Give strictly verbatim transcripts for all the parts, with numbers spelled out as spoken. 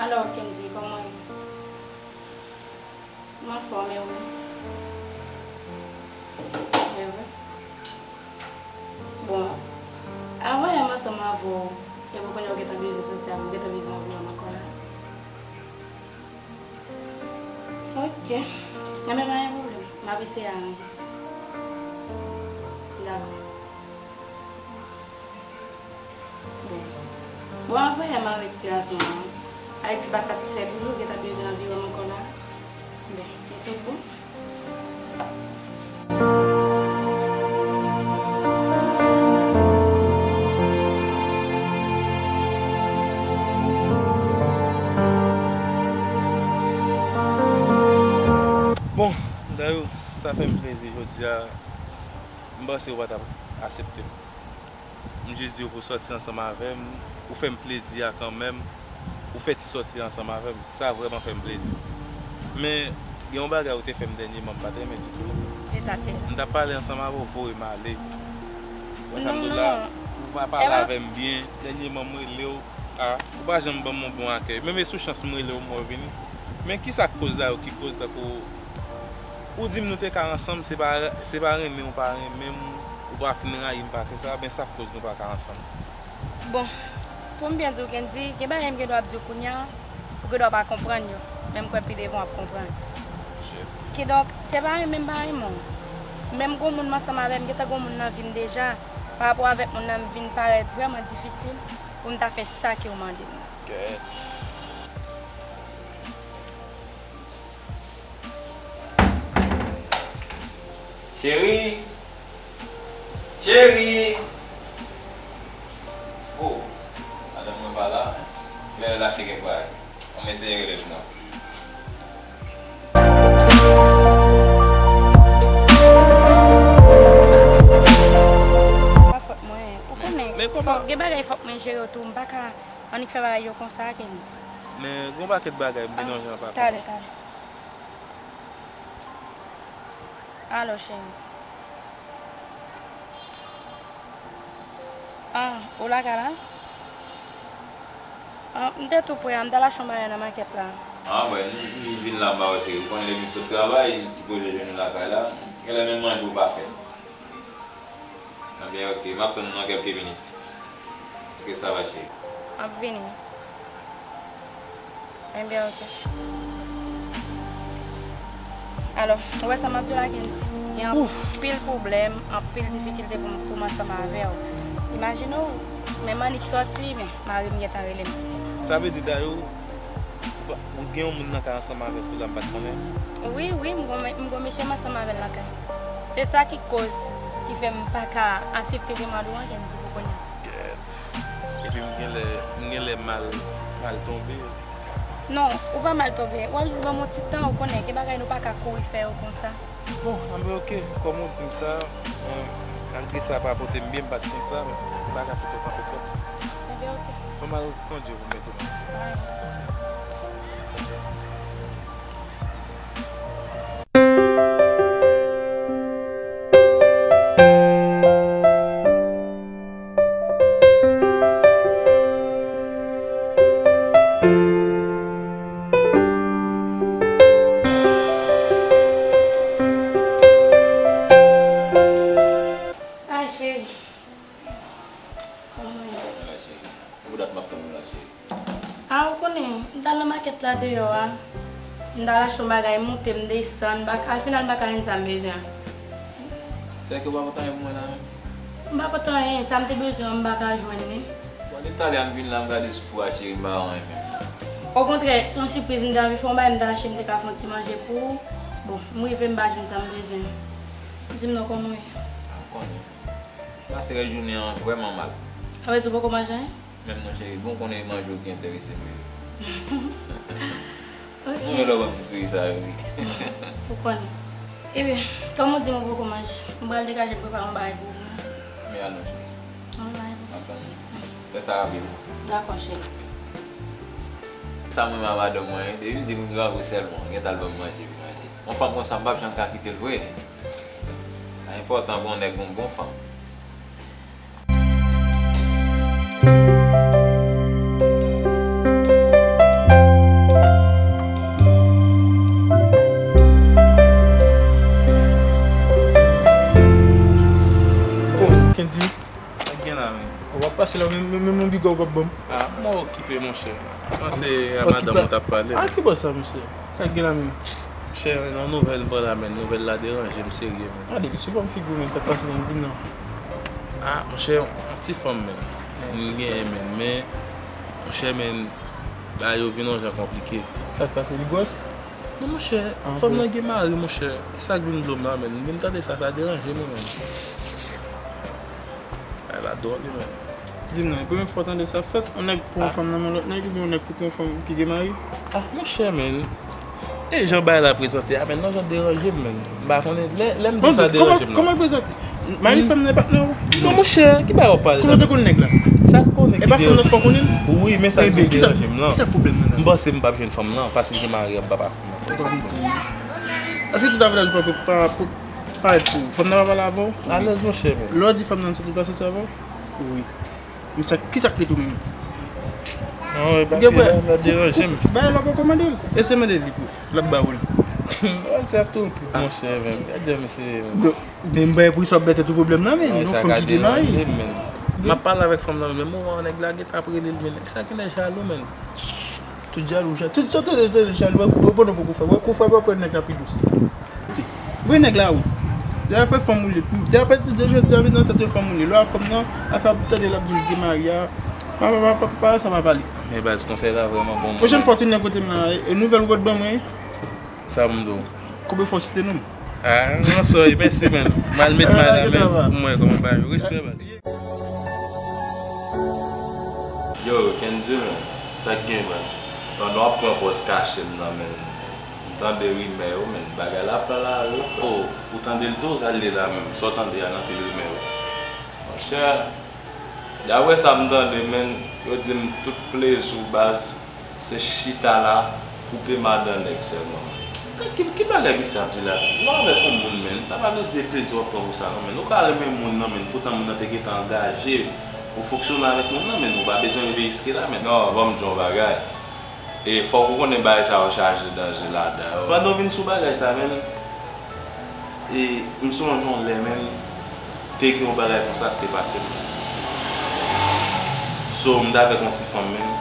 Alò, Kendy, kòman w ye? M anfòm, e ou menm? E vre? Bon, avan yè m ansanm avè w, epi kounye a w gentan bezwen soti avè m, m gentan bezwen anvi w ankò la. Ok. Enben, pa gen pwoblèm. M ap eseye aranje sa. Dakò. Bon. Bon, avan yè m avèk ti gason an, Ayiti pa satisfè toujou, gentan bezwen anvi w ankò la. Bon, nou tout bon? Bon, Dayou, sa fè m plezi jodi a. M panse ou pa t ap aksepte m. M jis di w pou w sòti ansanm avè m, ou fè m plezi a kanmenm, ou fè ti sòti a ansanm avè m. Sa vrèman fè m plezi. Men, gen yon bagay ou te fè m dènyèman m pa t renmen ditou. E sa te? M t ap pale ansanm avè w, ou voye m ale. Wè sa m di w la, ou pa pale avè m byen. Dènyèman m rele w, a, ou pa janm ban m yon bon akèy. Menm e sou chans m rele w, m wè w vini. Men kisa k koz la yo, ki koz tankou ou di m nou te ka ansanm, se pa, se pa renmen ou pa renmen m, ou pa fin rayi m pase sa, men sa k koz nou pa ka ansanm. Bon, pou m byen di w, Kendy, gen bagay m gen dwa ap di w kounye a, ou gen dwa pa konprann yo, men m kwè pi devan w ap konprann. Kidonk, se pa renmen m pa renmen w. Menm gon moun m ansanm avè l, m gentan gon moun nan vi m deja, pa rapò avèk moun nan m vin parèt vrèman difisil pou m ta fè sa ke w mande m nan. Kèt. Cheri! Cheri! Oh, madanm mwen pa la. Genlè l achte kèk bagay. Ann m eseye rele l non. Pa fòt mwen. Ou konnen, men kòman? Fòk gen bagay fòk mwen jere yo tou. M pa ka annik fè bagay yo konsa, Kendy. Men gon pakèt bagay m vin nan jan papa. Talè, talè. Alo, cheri. Ah, ou lakay la? Ah, m te tou prè a, m t al achte yon bagay nan makèt la. Ah, mwen, m, m vin la, m pa wè cheri. Ou konnen depi m sot travay, m sipoze jwenn ou lakay la. Genlè menm manje ou pa fè. Ebyen, ok, m ap tann ou nan kèlke minit. Ok, sa va, cheri. M ap vini. Ebyen, ok. Alò, ou wè sa m ap di w la, Kendy? Gen anpil pwoblèm, anpil difikilte pou m, pou m ansanm avè w. Imajine w, men m annik sòti, men mari m gentan rele m. Sa vle di, Dayou, ou gen yon moun nan kay ansanm avèk ou la, m pa t konnen? Wi, wi, m gon, m gon mesye m ansanm avè l nan kay. Se sa ki koz ki fè m pa ka aksepte demann ou an, Kendy, pou kounye a. Kèt. Epi m genlè, m genlè mal, mal tonbe. Non, ou pa mal tonbe. W ap jis ban m yon ti tan, ou konnen, gen bagay nou pa ka kouri fè yo konsa. Bon, anben ok, kòm ou di m sa, mwen, malgre sa pa pote m byen, m pa t konn sa, men m pa ka kite w kanpe twòp. Ebyen, ok. Bon, m al kondui pou m mete m. Alright. Ay, cheri. Kòman w ye? Mwen la, cheri. Pou dat m ap tann ou la, cheri. A, ou konnen, m t al nan makèt la deyò a. M t al achte yon bagay, m moute, m desann, m pa ka, al final, m pa ka jwenn sa m bezwen an. Sèke ou pa pote anyen pou mwen la menm? M pa pote anyen, sa m te bezwen an, m pa ka jwenn li. Bon, depi talè a m vin la, m gade sou fou a, cheri, m pa wè anyen menm. Okontrè, se yon sipriz m te anvi fè w, yon bagay m t al achte, m te ka fè yon ti manje pou ou. Bon, m rive, m pa jwenn sa m bezwen an. Di m non, kòman w ye? A, ou konnen. Pase rès jounen an vrèman mal. Sa vle di ou poko manje anyen? Menm non, cheri, bon, ou konnen e manje w ki enterese m, wi. Ok. Mwen renmen lè w ban m ti souri sa yo, wi. Ou konnen. Ebyen, kòm ou di m ou poko manje, m pral degaje m prepare yon bagay pou ou, wi. Men al non, cheri. Alright. M ap tann ou. Fè sa rapid. Dakò, cheri. Sa m renmen a madanm mwen, wi. Depi m di moun grangou sèlman, gentan al ban m manje pou manje. Yon fanm konsa, m p ap janm ka kite l vre. Sa enpòtan pou yon nèg gen yon bon fanm. Di. Sa k gen la menm? Ou p ap pase la, menm, menm, menm yon bigò ou p ap ban m. Ah, mwen okipe, monchè. Panse a madanm ou t ap pale. Ah, ki bò sa, mesye? Sa k gen la menm? Monchè, yon nouvèl m pran la, menm. Nouvèl la deranje m serye, menm. Ah, depi sou fòm figi w, menm, sa k pase, menm, di m non. Ah, monchè, yon ti fanm, menm. M genyen, menm, men, monchè, menm, bagay yo vin yon jan konplike. Sa k pase, li gwòs? Non, monchè, fanm nan gen mari, monchè. E sa k vin dlo m la, menm. M vin tande sa, sa deranje m, menm. Bagay la dwòl, wi, menm. Di m non, e premye fwa w tande sa fèt, yon nèg pran yon fanm nan men lòt nèg, oubyen yon nèg koupe yon fanm ki gen mari? Ah, monchè, menm. E jan bagay la prezante a, menm, nan jan deranje m, menm. M pa konnen, lè, lè m di sa deranje m nan. Kòman l prezante? Mari fanm nan e patnè w? Non, monchè, ki bagay w ap pale la? Kote w te konn nèg la? Sa k konnen ki deranje m? E pa fanm nan fè w konnen l? Wi, men sa k deranje m lan. Kisa pwoblèm nan la? M panse m p ap jwenn fanm nan, paske l gen mari an, m p ap ak fanm nan. Èske tout avantaj pa, pa, pa, parèt pou ou? Fanm nan pa pale avè w? Alèz, monchè, men. Lè w di fanm nan soti, l pa soti avè w? Wi. Men sa, kisa k rete w menm? Non, e bagay la deranje m. Bagay la poko mande l. E se mande li pou l ap ba ou l. Bagay sa tou, monchè, men. Gade jan misye ye, men. Donk, men m bay pou sa w bèt tout pwoblèm nan, men. Yon fanm ki te marye. M ap pale avèk fanm nan, men moman nèg la gentan ap rele l, men nèg sa genlè jalou, men. Tout jalou, jalou. Tout, tout, tout, tout jalou. Wè, koupe, bon, non, poko fè. Wè, kou fè, wè, pran nèg la pi dous. Vre nèg la, wi. Dayè, fè fanm ou li. Dayè, apati de jodi a, nan tèt yo fanm ou li. Lè w a fanm nan, afè ap tande l ap di l gen mari a. Pa, pa, pa, pa, pa, sa pa pale. Men baz, konsèy la vrèman bon. Pwochèn fwa w tounen kote m la, e, e nouvèl ou pot ban mwen? Sa pou m di w? Konbyen fwa w site non m? Ah, non, sorry, mèsi, man. M al met may la, men, pou mwen, kòman bagay yo. Respè, baz. Yo, Kendy, man. Sa k gen, baz? Pandan w ap pran pòz kache m nan, men, m tande rimè yo, men, bagay la pran lari, frè. Oh, ou tande l tou? Sa l ye la menm? Sa w tande a nan pil rimè yo? Monchè, daprè sa m tande, men, yo di m tout plezi w, baz, se chita la, koupe madan nèg sèlman. Ki, ki bagay misye ap di la? Lè w avèk yon moun, men, sa pa vle di e plezi w ap pran pou sa, non, men. Ou ka renmen moun nan, men, poutan moun nan te gentan angaje. Ou fonksyone avèk moun nan, men, ou pa bezwen rive jiske la, men. Non, ban m di w yon bagay. E fòk ou konnen bagay sa yo chaje danje ladan yo. Pandan w vin sou bagay sa, men, e m sonje yon lè, men, te gen yon bagay konsa k te pase m. So, m t avèk yon ti fanm, men.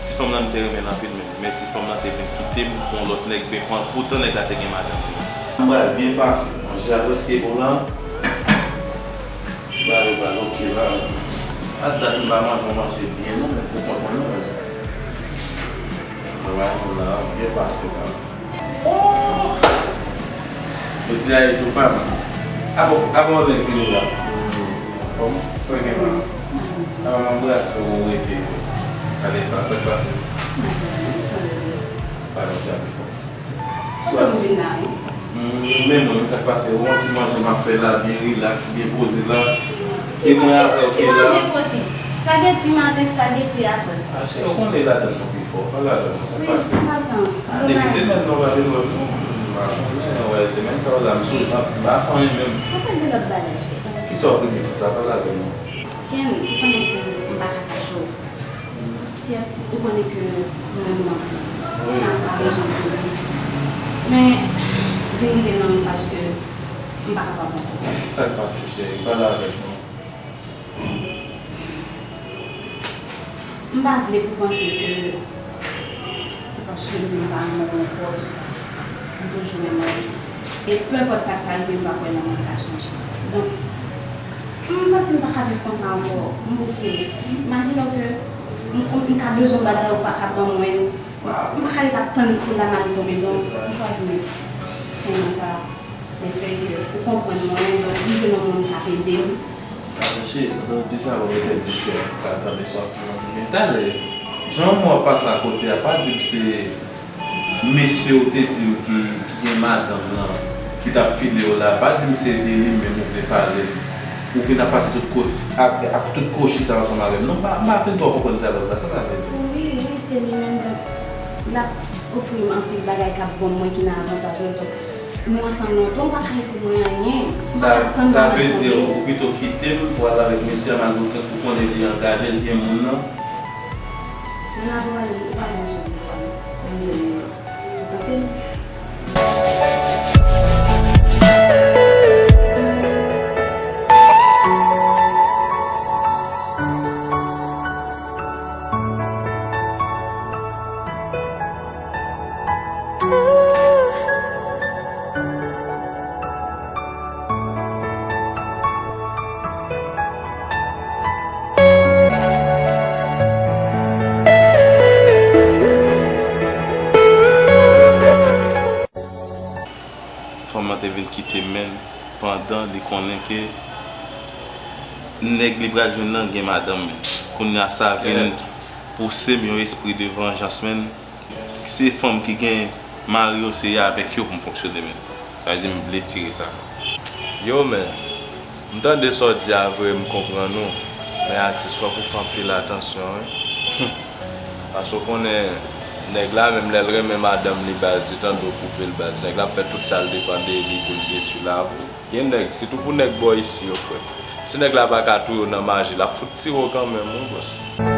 Ti fanm nan, m te renmen l anpil, men, men ti fanm nan te vin kite m pou yon lòt nèg, men, poutan nèg la te gen madanm li. M pral byen pase. Manje a prèske bon la. Ba yo ba l oke la. A dat m pa manje yon manje byen non, men fò konprann non, men. Mwen manje la, byen pase la. Oh! Yo di a e tou pa m. Abon, abon lè vini la. Fò m, fò gen la. Abon m anbrase w rete. Ale pa, sa k pase? Pale yon ti a pi fò. Kote nou vin la, wi? Mm, men mwen, sa k pase, yon ti manje m ap fè la, byen rilaks, byen poze la. E mwen avè w ki la. Ki manje posib? Spageti maten, spageti aswè. A chè, ou konnen ladann nou pi fò. Pa ladann nou, sa k pase? Wi, an pasan. A, depi semèn nan, w pa vin wè m, non. M pa konnen, wè, semèn sa yo la, m sou, m pa, m pa fè anyen menm. Ann pale de lòt bagay, chè. Kisa w premye konsa, pale avè m non. Ken, ou konnen ke m pa ka kache w. Syèt, ou konnen ke m renmen w anpil. Wi. Sa m pa bezwen di w. Men, vin rive nan yon faz ke m pa kapab ankò. Sa k pase, cheri? Pale avè m non. M pa vle pou w panse ke se paske m di m pa renmen w ankò, tou sa. M toujou renmen w. E penpòt sa k ta rive, m pa kwè lanmou ka chanje. Donk, m santi m pa ka viv konsa ankò. M bouke. Imajine w ke m, m ka bezwen yon bagay, ou pa ka ban mwen. M pa ka ret ap tann pou lamal tonbe. Donk, m chwazi met fen nan sa. M espere ke ou konprann mwen. Donk, m jwenn yon moun k ap ede m. Mache, pandan w di sa, ou petèt di ke ou ka tande sa yon ti manmi. Men talè, jan w ap pase akote a, pa di m se mesye ou te di m ki, ki gen madanm lan, ki t ap file w la, pa di m se de li menm ou vle pale m. Ou vin ap pase tout kot, ak, ak tout kwochi sa ansanm avè m. Non, m pa, m pa fin twò konprann dyalòg la, sa sa vle di? Wi, wi, se li menm, donk, l ap ofri m anpil bagay k ap bon mwen ki nan avantaj mwen, donk, nou ansanm lontan, ou pa ka retire mwen anyen. M pa t ap tann mwen ap tonbe. Sa vle di ou pito kite m pou al avèk mesye a, malgre ou konnen li angaje, li gen moun nan? Nan lavi w, ou pa janm sou telefòn. Ou tante m? Te vin kite m, men pandan li konnen ke nèg li pral jwenn nan gen madanm, men kounye a sa vin pouse m yon espri de vanjans, men se fanm ki gen mari yo, se avèk yo pou m fonksyone, men sa vle di m vle tire sa. Yo, men, m tande sa w di a vre, m konprann ou, men atis, fòk ou fè anpil atansyon, wi. Paske w konnen, nèg la menm lè l renmen madanm li, baz, li tande w koupe l, baz, nèg la ap fè tout sa l depann de li pou l detwi lavi w. Gen nèg, sitou pou nèg bò isi yo, frè, si nèg la pa ka touye w nan maji, l ap fout tire w kanmenm, wi, bòs.